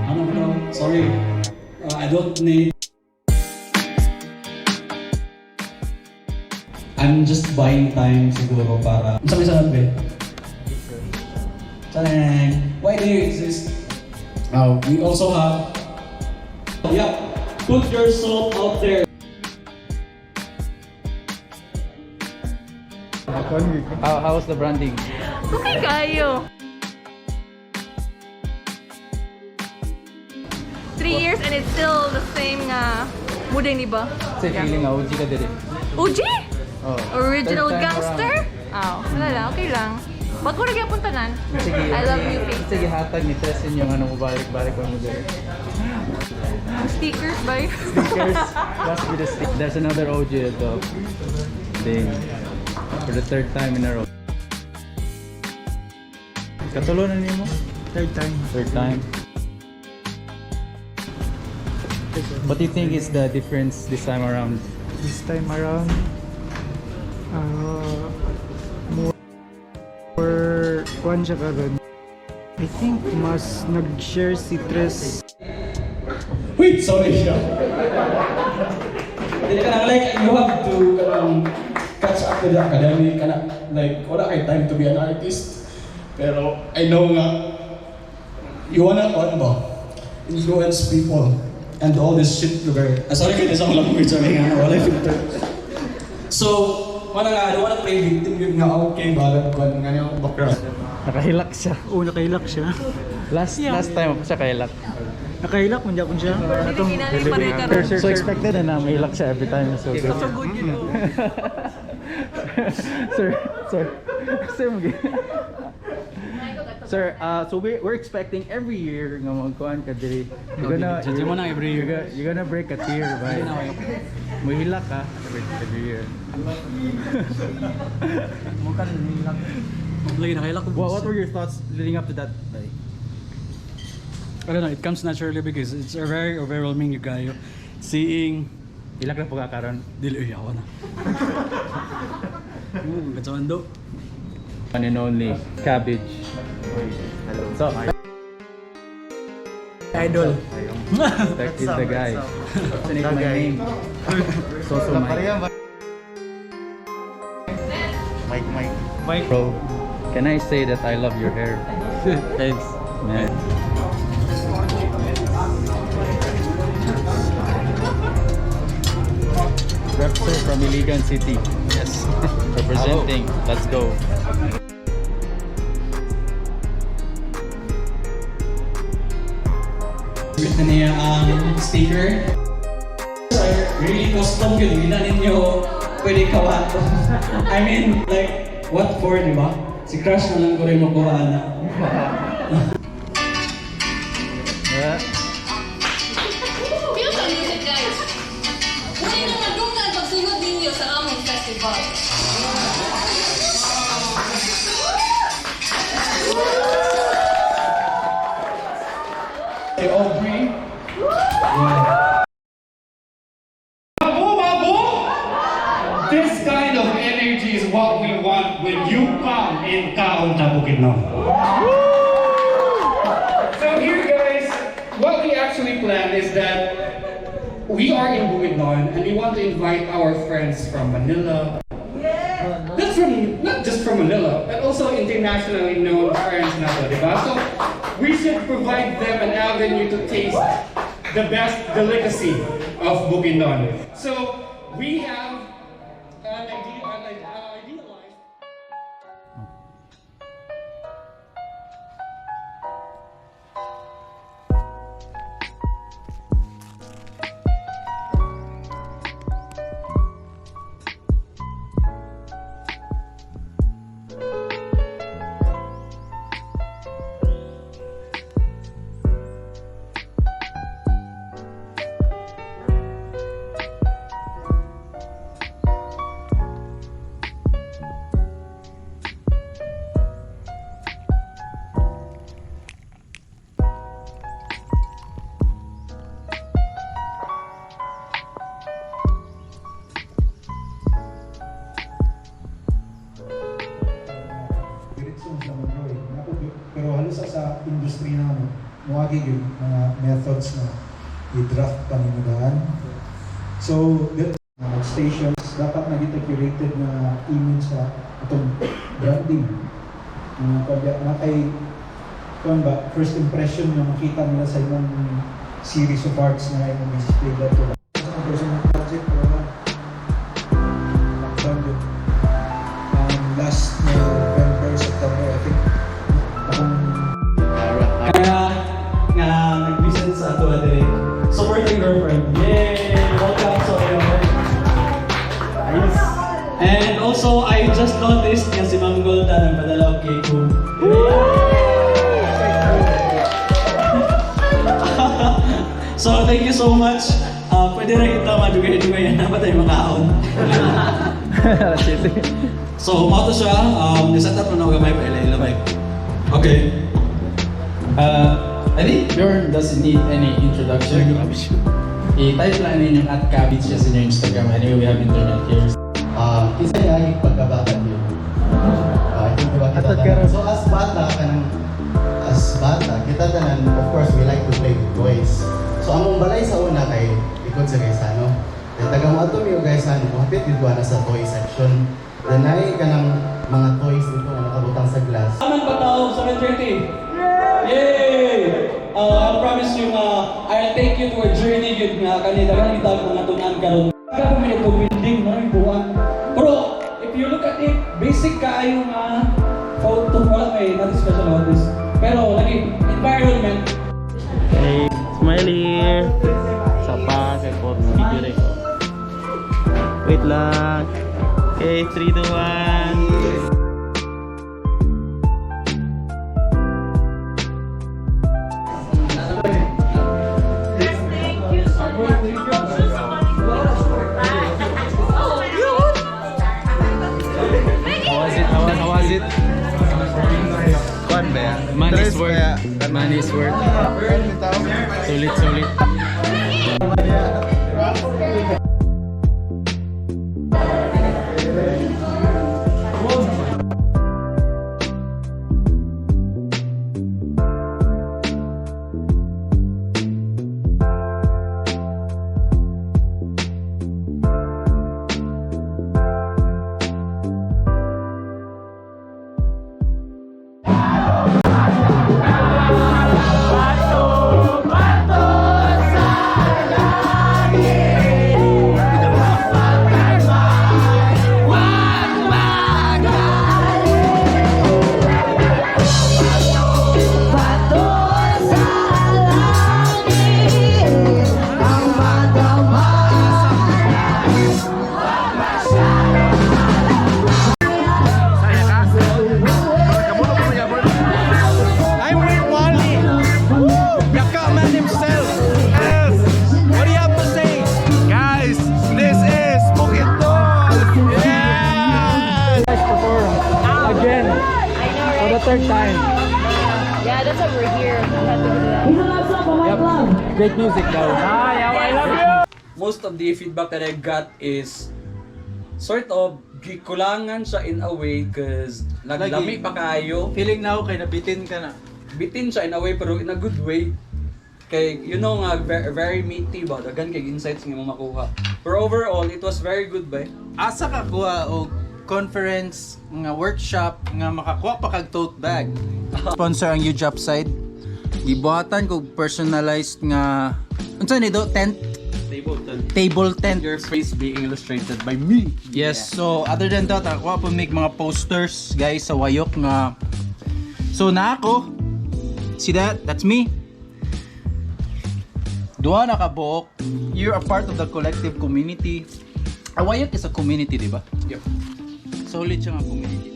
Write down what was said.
Ano ba to? Sorry. I don't need. I'm just buying time siguro para. Ano sa may sanad ba? Tanang! Why do you exist? We also have. Yeah, put yourself out there. How was the branding? Okay kayo. 3 years and it's still the same nga mudeng, di ba? Say feeling nga OG ka diri. OG? Oh. Original Third time gangster? Oh, wala lang, okay lang. Bago na gyapon tanan. around. Sige. I love you, face. Sige, hatag ni Tressin yung ano mo balik-balik mo diri. Stickers, bye. Stickers. Must be the stick. There's another OG though. Ding. For the third time in a row. Katulo na nimo? Third time. Third time. What do you think is the difference this time around? This time around, more, kuan siya karon. I think mas nag-share si Tres. Wait, sorry siya. Dili ka nang like, you have to kanang catch up with the academic, kana like, wala kay time to be an artist. Pero I know nga, you wanna, ano ba, influence people and all this shit lugar. Ah, sorry kayo sa akong language, sorry nga, wala filter. So, wala nga, I don't wanna play victim yun nga, okay, balag ko, nga yung background. Nakahilak siya. Oo, nakahilak siya. Last last time ako siya kahilak. Nakahilak, man gyapon siya. Atong Kinali pa rin karon. So expected na na mahilak siya every time. So good. So good yun. Oh. Sir, sir, sir, sir, so we're expecting every year nga magkuan ka diri. You're gonna Judge mo na every year. You're gonna break a tear, bye. Muhilak ka every year. Lagi nakahilak ko. What were your thoughts leading up to that day? I don't know, it comes naturally because it's a very overwhelming you kayo. Seeing Hilak na po ka karon. Dili, uy, ako na. Katsawando. One and only cabbage. Hello. So, Idol. that is the guy. Make my name. So so Mike. Mike, Mike. Mike. Bro, can I say that I love your hair? Thanks. Man. Repso from Iligan City. Yes. Representing. Let's go. With na niya ang sticker. So, really custom yun. Hindi na ninyo pwede kawato. I mean, like, what for, di ba? Si Crush na lang ko rin makuha na. Yeah. Feel some music, guys. Muna na madunggan pagsunod ninyo sa among festival. Si Aubrey. Yeah. Mabo, mabo! This kind of energy is what we want when you come in Kaon Ta Bukidnon. So here, guys, what we actually plan is that we are in Bukidnon and we want to invite our friends from Manila. Not just from Manila, but also internationally known friends na to, diba? So we should provide them an avenue to taste the best delicacy of Bukidnon. So we have an idea, an idealized. Diretso sa mga eh. Pero halos sa industry na mo. Muagi yung mga methods na i-draft pa nimo daan. So, the stations, dapat na kita curated na image sa atong branding. Mga pagya na kay kuan ba, first impression na makita nila sa imong series of arts na imong display dato. Sa akong personal project, pero na lockdown yun. Last November, September, I think, akong Kaya nga nag-visit sa ato diri. Supporting girlfriend. Yay! Welcome, Soyo. Ayos. And also, I just noticed nga si Ma'am Golda nagpadala og cake. So, thank you so much. Pwede rin ito madugay-dugay na pa tayo makaon. Shit. So, mao to siya. Niset up na na gamay pa ila mic. Okay. I think Bjorn doesn't need any introduction. I-type lang ninyo @cabbage siya sa inyong Instagram. Anyway, we have internet here. Isa niya ang pagkabata niyo. I think diba kita tanan. So as bata kanang as bata kita tanan, of course we like to play with toys. So among balay sa una kay ikot sa Gaisano. Then taga mo ato mi og Gaisano, mohapit gid na sa toy section. Then naay kanang mga toys dito na nakabutang sa glass. Aman pa tao, 7:30. Yay! I promise you nga, I'll take you to a journey yun nga kanina daghan kita mga tun-an karon. Kaya may ito building, maraming buwan. Pero if you look at it, basic kaayo nga photo, wala may nothing special about this. Pero lagi environment. Hey, smile here. Sa pa, kay for video rin. Wait lang. Okay, 3, 2, 1. Thank you so much. Oh, How was it? How was it? Kuan ba ya? Money is worth. Money is worth. Sulit, sulit. I'm with Wally. Yaka man himself. Yes. What do you have to say? Guys, this is Bukidnon. Yeah! Guys perform again for the third time. Yeah, that's why we're here. We had to do that. Yep. Great music though. I love you. Most of the feedback that I got is sort of gikulangan siya in a way cause naglami Lagi. pa kayo. Feeling now kay nabitin ka na. Bitin siya in a way pero in a good way. Kay you know nga very, very meaty ba, daghan kay insights nga mo makuha. Pero overall it was very good ba. Asa ka kuha og conference nga workshop nga makakuha pa kag tote bag. Sponsor ang UJOP side. Gibuhatan kog personalized nga unsa ni do tent? Table tent. Table tent. Your face being illustrated by me. Yes, so other than that, ako po make mga posters guys sa Wayok nga. So na ako. See that? That's me. Duha na ka buok. You're a part of the collective community. Wayok is a community, di ba? Yep. Solid siya nga community.